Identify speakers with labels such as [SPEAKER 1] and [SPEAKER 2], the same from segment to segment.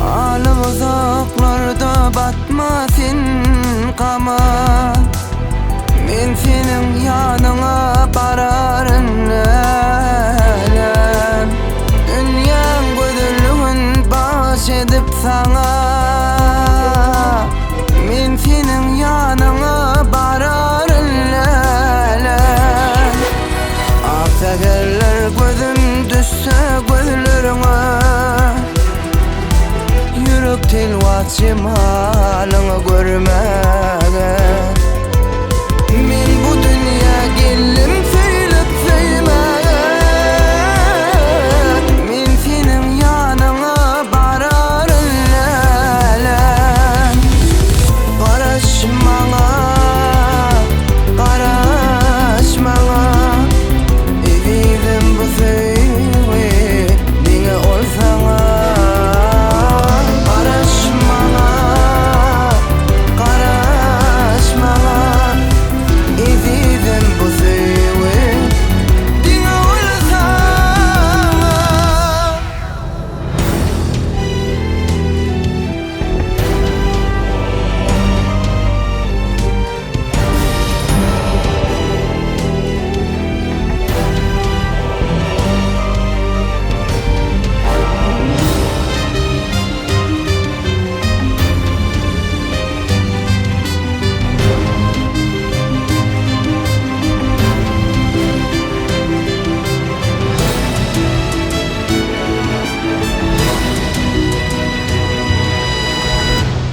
[SPEAKER 1] Alym uzaklarda batma sen gama Men seniň ýanyňa bararyn älem Dünýäň gözelligin bagyş edip saňa Men seniň ýanyňa bararyn älem Ak säherler gözüm düşse gözleriňe Ýürek telwas jemalyňy görmäge Men bu dünýä geldim söýlüp söýmäge Men seniň ýanyňa bararyn älem Garaş maňa, garaş maňa Ezizim bu söýgi diňe ol saňa Garaş maňa, garaş maňa Ezizim bu söýgi diňe ol saňa.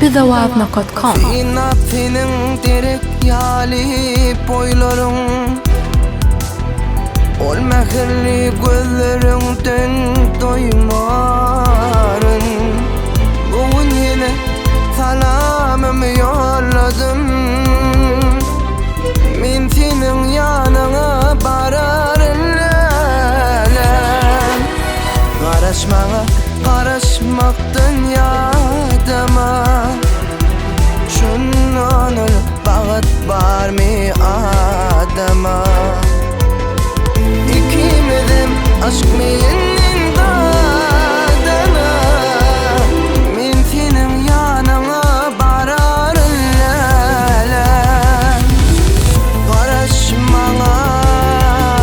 [SPEAKER 2] Bizowaz.com.
[SPEAKER 1] Synlap seniň derek ýaly boýlaryň Ol mähirli gözleriňden doýmaryn Bu gün ýene salamymy ýolladym Men seniň ýanyňa bararyn älem Garaş maňa garaşmakdan ýadama Şundan uly bagyt barmy adama Ikimizem aşk meýin.